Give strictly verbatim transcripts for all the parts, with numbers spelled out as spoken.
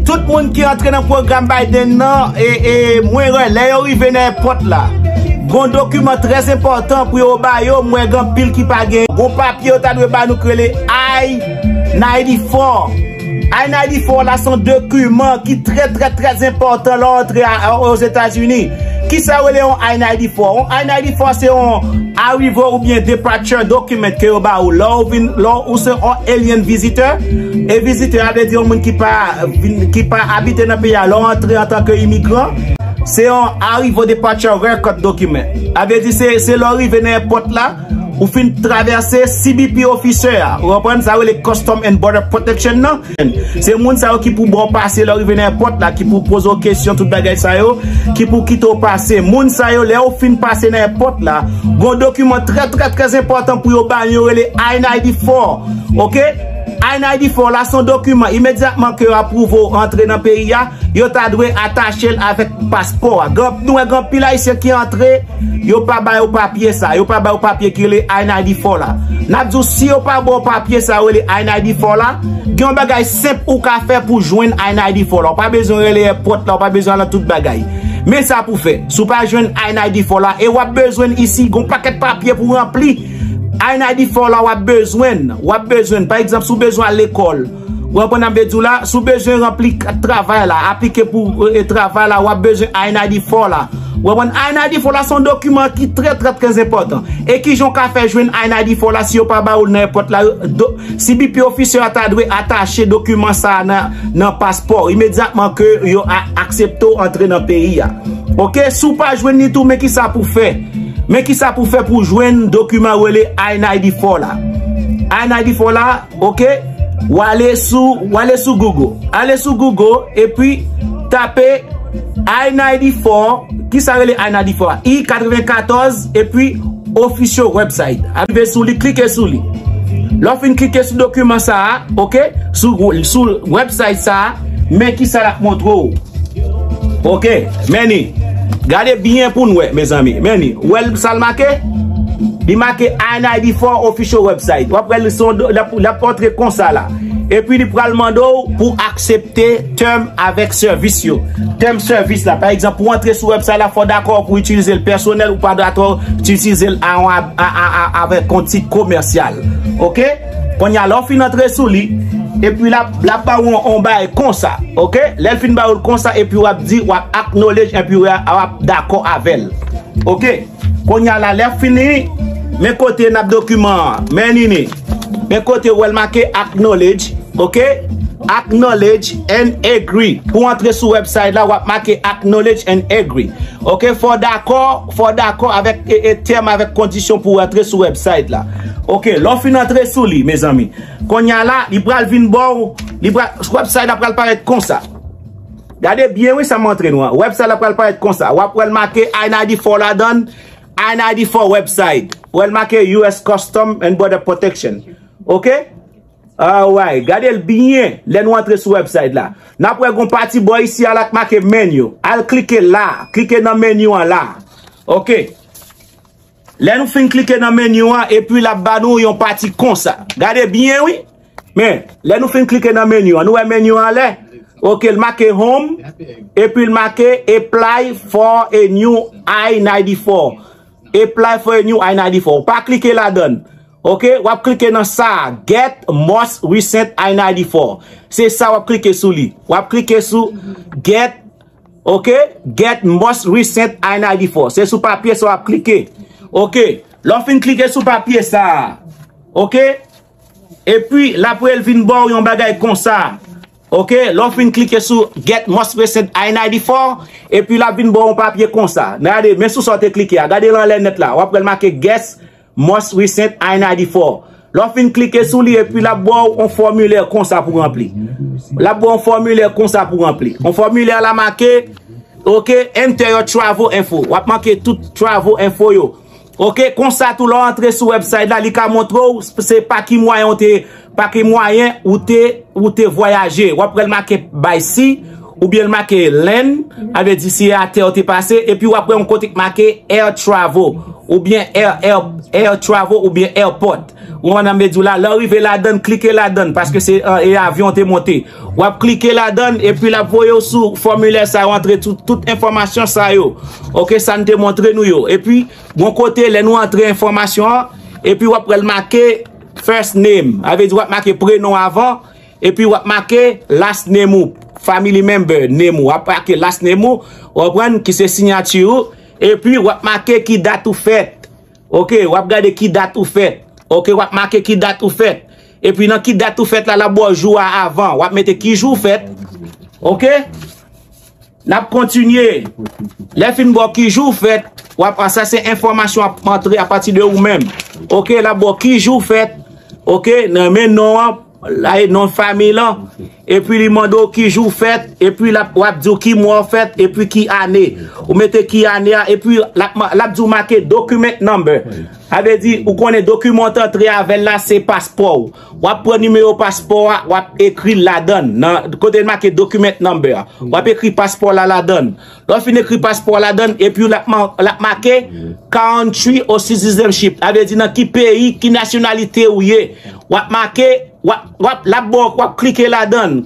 Tout moun ki antre nan pwogram Biden nan, e, e, mwen wè, lè yo rive nan èpòt la, gon dokiman trè enpòtan pou yo ba yo, mwen gen anpil ki pa gen. Gon papye yo ta dwe ba nou ki rele I ninety-four. I ninety-four la se yon dokiman ki trè, trè, trè enpòtan lè w antre a, a, Ozetazini. Kisa yo rele yon I ninety-four? Yon I ninety-four se yon arrival oubyen departure document ke yo ba ou lè w vin, lè w, ou se yon alien visitor. E vizitè a vle di yon moun ki pa vin, ki pa abite nan peyi a. Lè w antre antanke imigran, se yon arrival departure record document. Sa vle di se, se lè w rive nan èpòt la, ou fin travèse C B P officer a. Ou konprann? Sa yo rele Custom and Border Protection nan. Se moun sa yo ki pou ba w pase lè w rive nan èpòt la, ki pou poze w kesyon, tout bagay sa yo, ki pou kite w pase. Moun sa yo, lè w fin pase nan èpòt la, gon dokiman trè, trè, trè enpòtan pou yo ba nou, yo rele I ninety-four. Oke? I ninety-four la, se yon dokiman, imedyatman ke yo apwouve w antre nan peyi a, yo ta dwe atache l avèk paspò a. Gen, nou wè gen anpil Ayisyen ki antre, yo pa ba yo papye sa, yo pa ba yo papye ki rele I ninety-four la. N ap di w, si yo pa ba w papye sa yo rele I ninety-four la, gen yon bagay senp ou ka fè pou jwenn I ninety-four la. Ou pa bezwen rele èpòt la, ou pa bezwen al nan tout bagay. Men sa pou fè, si w pa jwenn I ninety-four la, e w ap bezwen l isi, gon pakèt papye pou ranpli. I ninety-four la, w ap bezwen, w ap bezwen, pa egzanp, si w bezwen al lekòl, ou konprann sa m vle di w la, si w bezwen ranpli kat travay la, aplike pou, e, e, travay la, w ap bezwen I ninety-four la. Ou konprann? I ninety-four la se yon dokiman ki trè, trè, trè enpòtan. E kijan w ka fè jwenn I ninety-four la si yo pa ba ou l nan èpòt la? Do, C B P officer a ta dwe atache dokiman sa a nan, nan paspò w imedyatman ke yo a, aksepte w antre nan peyi a. Oke? Si w pa jwenn li tou, men kisa pou fè. Men kisa pou fè pou jwenn dokiman rele I ninety-four la. I ninety-four la, oke? W ale sou, w ale sou Google. Ale sou Google epi tape I ninety-four. Kisa rele I ninety-four a? I katrevenkatòz epi official website. Rive sou li, klike sou li. Lè w fin klike sou dokiman sa a, oke? Sou, sou website sa a, men kisa l ap montre w. Oke, men li. Gade byen pou n wè, mezanmi. Men li. Ou wè l sa l make? Li make I ninety-four official website. W ap wè l se yon do, l ap, l ap antre konsa la. Epi li pral mande w pou aksepte tèm avèk sèvis yo. Tèm sèvis la, pa egzanp, pou antre sou website la, fò w dakò pou itilize l pèsonèl, ou pa dakò itilize l a, a, a, a, avèk yon tit komèsyal. Oke? Kounye a, lè w fin antre sou li, epi l ap, l ap ba w yon, yon bagay konsa. Oke? Lè l fin ba w l konsa, epi w ap di, w ap acknowledge, epi w ap dakò avè l. Oke? Kounye a la, lè fini, men kote n ap dokiman an. Men li ni. Men kote w wè l make acknowledge, oke? Acknowledge and agree. Pou antre sou website la, w ap make acknowledge and agree. Oke? Fò w dakò, fò w dakò avèk, e, e, tèm avèk kondisyon pou w antre sou website la. Oke, lè w fin antre sou li, mezanmi. Kounye a la, li pral vin ba w, li pral, website la pral parèt konsa. Gade byen wi sa m montre nou an. Website la pral parèt konsa. W ap wè l make I ninety-four ladan l. I ninety-four website. Ou wè l make U S Custom and Border Protection. Oke? Alright. Gade l byen lè nou antre sou website la. N ap wè gon pati bò isi a la k make menu. Al klike la. Klike nan menu an la. Oke. Lè nou fin klike nan menu an, epi l ap ba nou yon pati konsa. Gade byen wi. Men, lè nou fin klike nan menu an, nou wè menu an anlè? Oke, l make home, epi l make apply for a new I ninety-four. Apply for a new I ninety-four. Ou pa klike ladan l. Oke, w ap klike nan sa a, get most recent I ninety-four. Se sa w ap klike sou li. W ap klike sou get, oke, get most recent I ninety-four. Se sou papye sa w ap klike. Oke, lè w fin klike sou papye sa a, oke, epi l ap rele vin ba w yon bagay konsa. Oke, lè w fin klike sou get most recent I ninety-four, epi l ap vin ba w yon papye konsa. Gade, men sou sa w te klike a. Gade l anlè nèt la. W ap wè l make get most recent I ninety-four. Lè w fin klike sou li, epi l ap ba w yon fòmilè konsa pou ranpli. L ap ba w yon fòmilè konsa pou ranpli. Yon fòmilè la make, oke, enter your travel info. W ap make tout travel info yo. Oke, konsa tou lè w antre sou website la, li ka montre w se pa ki mwayen w te, pa ki mwayen ou te, ou te vwayaje. W ap wè l make by sea, oubyen l make land, sa vle di se atè w te pase, epi w ap wè yon kote k make air travel, oubyen air, air, air travel, oubyen airport. Ou konprann sa m vle di w la? Lè w rive ladann, klike ladann, paske se an e avyon te monte. W ap klike ladann, epi l ap voye w sou fòmilè sa yo, antre tout, tout enfòmasyon sa yo. Oke, sa n te montre nou yo. Epi, yon kote, lè nou antre enfòmasyon an, epi w ap wè l make first name. Sa vle di w ap make prenon avan, epi w ap make last name ou, family member name ou. W ap make last name ou, w konprann, ki se siyati ou, epi w ap make ki dat ou fèt. Oke, w ap gade ki dat ou fèt. Oke, w ap make ki dat ou fèt. Epi nan ki dat ou fèt la, l ap ba w jou a avan. W ap mete ki jou w fèt. Oke? N ap kontinye. Lè fin ba w ki jou w fèt, w ap, sa se enfòmasyon ap antre apati de ou menm. Oke, l ap ba w ki jou w fèt. Oke, nan men non an, la e non fanmi lan. Epi li mande w ki jou w fèt, epi l ap, w ap di w ki mwa w fèt, epi ki ane. Ou mete ki ane a, epi l ap, ma- l ap di w make document number. Sa vle di, ou konnen dokiman w t antre avè l la, se paspò w. W ap pran nimewo paspò a, w ap ekri l ladann, nan kote l make document number a. W ap ekri paspò w la ladann. Lè w fin ekri paspò w ladann, epi l ap, ma- l ap make country of citizenship. Sa vle di nan ki peyi, ki nasyonalite ou ye. W ap make, w ap, w ap, l ap ba w, w ap klike ladann.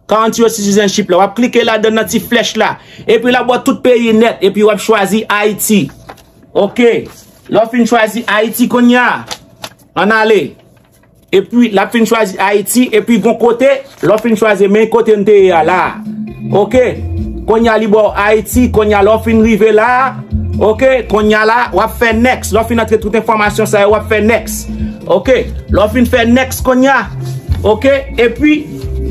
Country of citizenship la. W ap klike ladann nan ti flèch la. Epi l ap ba w tout peyi nèt. Epi w ap chwazi Ayiti. Oke. Lè w fin chwazi Ayiti kounye a, ann ale. Epi l ap fin chwazi Ayiti. Epi gon kote, lè w fin chwazi, men kote n te ye a la. Oke. Kounye a li ba w Ayiti. Kounye a lè w fin rive la. Oke. Kounye a la, w ap fè next. Lè w fin antre tout enfòmasyon sa yo, w ap fè next. Oke. Lè w fin fè next kounye a. Oke. Epi,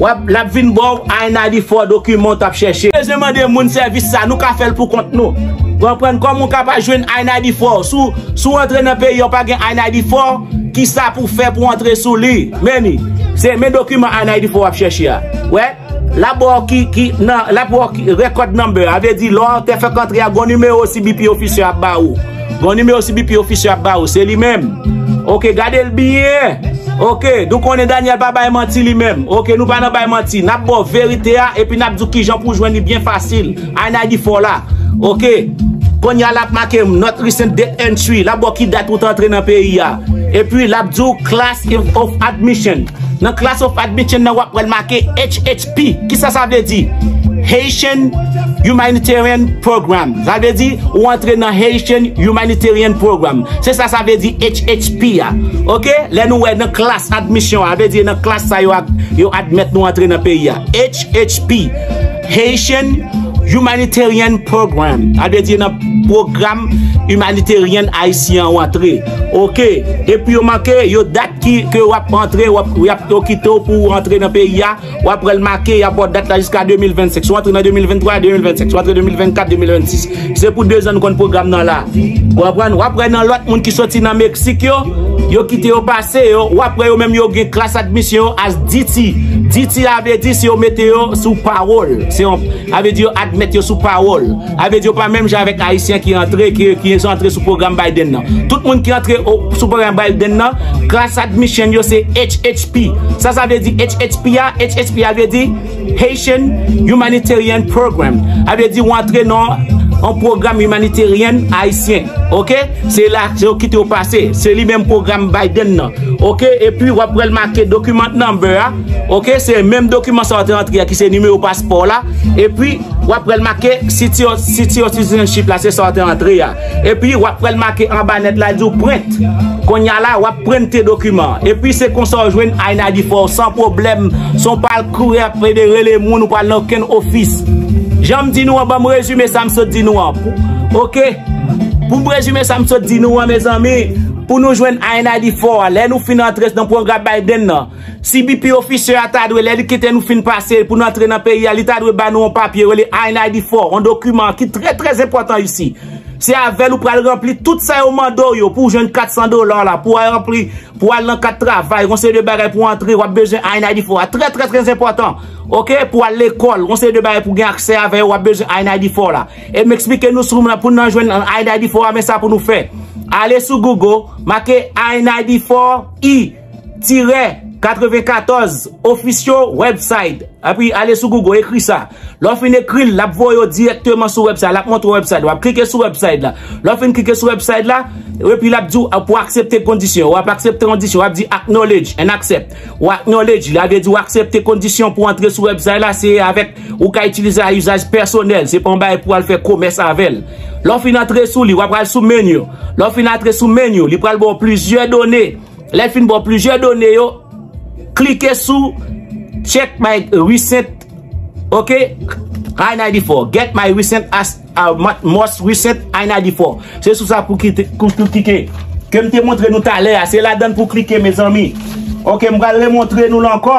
w ap, l ap vin ba w I ninety-four dokiman w t ap chèche. Bezwen mande moun sèvis sa, nou ka fè l pou kont nou. Ou konprann? Kòman w kapab jwenn I ninety-four? Si w, si w antre nan peyi a, w pa gen I ninety-four, kisa pou w fè pou w antre sou li? Men li. Se men dokiman I ninety-four w ap chèche a. Wè? L ap ba w ki, ki, nan, l ap ba w ki record number. Sa vle di, lè w te fèk antre a, gon nimewo C B P officer ap ba ou. Gon nimewo C B P officer ap ba ou. Se li menm. Oke, gade l byen. Oke, nou konnen Daniel pa bay manti li menm. Oke, nou pa nan bay manti. N ap ba w verite a, epi n ap di w kijan pou w jwenn li byen fasil. I ninety-four la. Oke. Kounye a l ap make not recent date entry. L ap ba w ki dat ou t antre nan peyi a. Epi l ap di w class of admission. Nan class of admission nan w ap wè l make H H P. Kisa sa vle di? Haitian Humanitarian Program. Sa vle di ou antre nan Haitian Humanitarian Program. Se sa sa vle di H H P a. Oke? Lè nou wè nan class admission, sa vle di nan klas sa yo, yo admèt nou antre nan peyi a. H H P. Haitian Humanitarian Program. Sa vle di nan pwogram imaniteryen ayisyen an w antre. Oke. Epi yo make, yo dat ki, ke w ap antre, w ap, y ap, yo kite w pou w antre nan peyi a. W ap wè l make, y ap ba w dat la jiska de mil vennsenk. Si w antre nan de mil venntwa, de mil vennsenk. Si w antre de mil vennkat, de mil vennsis. Se pou dezan nou konn pwogram nan la. Ou konprann? W ap wè nan lòt moun ki soti nan Meksik yo, yo kite yo pase yo. W ap wè yo menm yo gen class admission yo as D T. D T a vle di si yo mete yo sou pawòl. Se yon, sa vle di yo admèt yo sou pawòl. Sa vle di yo pa menm jan avèk ayisyen ki antre, ki, ki antre sou pwogram Biden nan. Tout moun ki antre o- sou pwogram Biden nan, class admission yo se H H P. Sa sa vle di H H P a? H H P a vle di Haitian Humanitarian Program. Sa vle di w antre nan yon pwogram imaniteryen ayisyen. Oke? Se la, se yo kite w pase. Se li menm pwogram Biden nan. Oke? Epi w ap wè l make document number a. Oke? Se menm dokiman sa w te antre a ki se nimewo paspò w la. Epi w ap wè l make city of, city of citizenship la, se sa w te antre a. Epi w ap wè l make anba nèt la, di w print. Kounye a la, w ap printe dokiman an. Epi se konsa w jwenn I ninety-four san pwoblèm, san w pa al kouri ap rele moun, ou pa al nan okenn ofis. Jan m di nou an, ban m rezime sa m sot di nou an. Pou, oke? Pou m rezime sa m sot di nou an, mezanmi, pou nou jwenn I ninety-four a, lè nou fin antre nan pwogram Biden nan, C B P officer a ta dwe, lè li kite nou fin pase pou nou antre nan peyi a, li ta dwe ba nou yon papye rele I ninety-four, yon dokiman ki trè, trè enpòtan isi. Se avè l ou pral ranpli tout sa yo mande w yo pou w jwenn kat san dola la, pou w al ranpli, pou w al nan kat travay, yon seri de bagay pou w antre, w ap bezwen I ninety-four a. Trè, trè, trè enpòtan. Oke? Pou w al lekòl, yon seri de bagay pou w gen aksè avè yo, w ap bezwen I ninety-four la. E m eksplike nou sou pou n al jwenn I ninety-four a, men sa pou nou fè. Ale sou Google, make I ninety-four E tirè katrevenkatòz official website. Epi ale sou Google, ekri sa. Lè w fin ekri l, l ap voye w dirèkteman sou website, l ap montre w website. W ap klike sou website la. Lè w fin klike sou website la, epi l ap di w pou aksepte kondisyon. W ap aksepte kondisyon, w ap di acknowledge and accept. Ou acknowledge, la vle di w aksepte kondisyon pou antre sou website la, se avèk ou ka itilize a izaj pèsonèl, se pa yon bagay pou al fè komès avè l. Lè w fin antre sou li, w ap al sou menu. Lè w fin antre sou menu, li pral ba w plizyè done. Lè l fin ba w plizyè done yo, klike sou check my recent, ok, I ninety-four. Get my recent as, uh, my most recent I ninety-four. Se sou sa pou kite, pou, pou klike. Ke m te montre nou talè a, se ladan l pou klike, mezanmi. Ok, m pral remontre nou l ankò.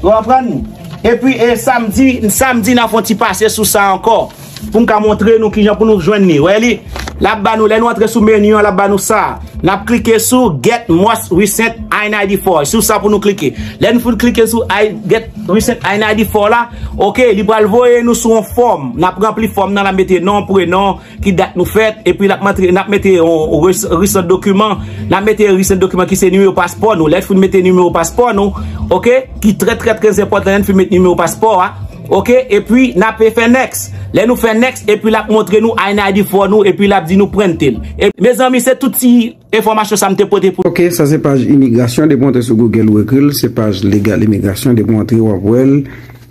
Ou konprann? Epi, e samdi, samdi, n a fè yon ti pase sou sa ankò. Pou m ka montre nou kijan pou nou jwenn li. Wè li? L ap ba nou, lè nou antre sou meni an, l ap ba nou sa. N ap klike sou Get Most Recent I ninety-four. Sou sa pou nou klike. Lè nou fin klike sou I, Get Recent I ninety-four la, ok, li pral voye nou sou yon fòm. N ap ranpli fòm nan, n ap mete non, prenon, ki dat nou fèt, epi n ap mete, n ap mete yon, yon res-, recent document, n ap mete recent document ki se nimewo paspò nou. Lè n fin mete nimewo paspò nou, ok, ki trè, trè, trè enpòtan, lè n fin mete nimewo paspò a, ok, epi n ap fè next. Lè nou fè next, epi l ap montre nou I ninety-four nou, epi l ap di nou print l. E, mezanmi, se tout ti enfòmasyon sa m te pote pou. Ok, sa se paj imigrasyon. Depi w antre sou Google, ou ekri l, se paj legal imigrasyon. Depi w antre, w ap wè l,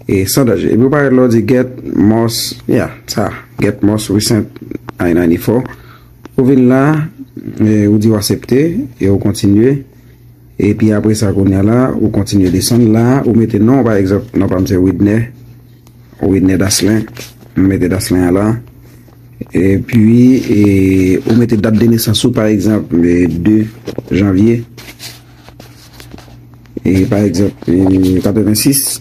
e san danje. Epi w parèt la, w di get most, yeah, sa, get most recent I ninety-four. Ou vin la, e, ou di w aksepte, e ou kontinye. Epi apre sa, kounye a la, ou kontinye desann la, ou mete non, pa egzanp, non pa m se Widner, Widner Daslin, m mete Daslin an la. Epi, e, ou mete dat de nesans ou, pa egzanp, e, de janvye. E, pa egzanp, e, katrevensis.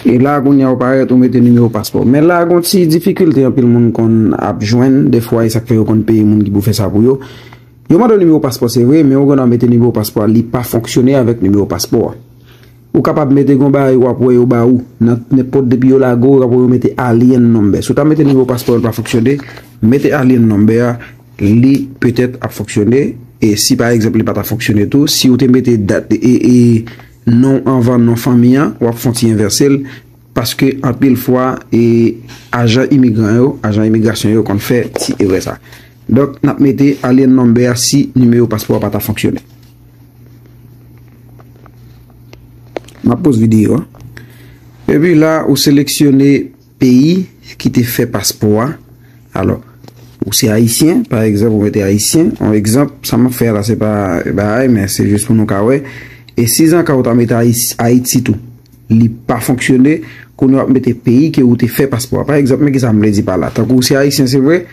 E la, kounye a, ou parèt, ou mete nimewo paspò. Men la, gon ti difikilte anpil moun konn ap jwenn, defwa, e sa k fè yo konn peye moun ki pou fè sa pou yo. Yo mande w nimewo paspò, se vre, men ou gen dwa mete nimewo paspò a, li pa fonksyone avèk nimewo paspò a. Ou kapab mete gon bagay w ap wè yo ba ou nan nenpòt depi yo lage w, w ap wè yo mete alien number. Si w ta mete nimewo paspò, li pa fonksyone, mete alien number a, li petèt ap fonksyone. E si pa egzanp li pa ta fonksyone tou, si w te mete dat e, e non anvan non fanmi an, w ap fè yon ti envèse l, paske anpil fwa e ajan imigran yo, ajan imigrasyon yo konn fè ti erè sa. Donk, n ap mete alien number a si nimewo paspò a pa ta fonksyone. M ap poze videyo a. Epi la, ou seleksyone peyi ki te fè paspò a. Alò, ou se ayisyen, pa egzanp, ou mete ayisyen. Yon egzanp, sa m ap fè a la, se pa bagay, men se jis pou nou ka wè. E si zanka ou ta mete Ayis-, Ayiti tou, li pa fonksyone, kounye a w ap mete peyi ke ou te fè paspò a. Pa egzanp, men kisa m vle di pa la. Tankou ou se ayisyen, se vre,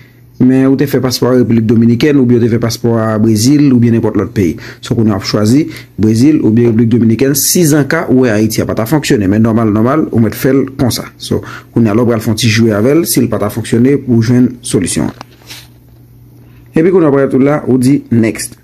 men ou te fè paspò a Repiblik Dominikèn, oubyen ou te fè paspò a Brezil, oubyen nenpòt lòt peyi. So, kounye a w ap chwazi Brezil oubyen Repiblik Dominikèn, si zanka ou wè Ayiti a pa ta fonksyone. Men nòmal, nòmal, ou mèt fè l konsa. So, kounye a la, ou pral fè yon ti jwe avè l, si l pa ta fonksyone, pou w jwenn solisyon an. Epi kounye a, w pral tou la, ou di next.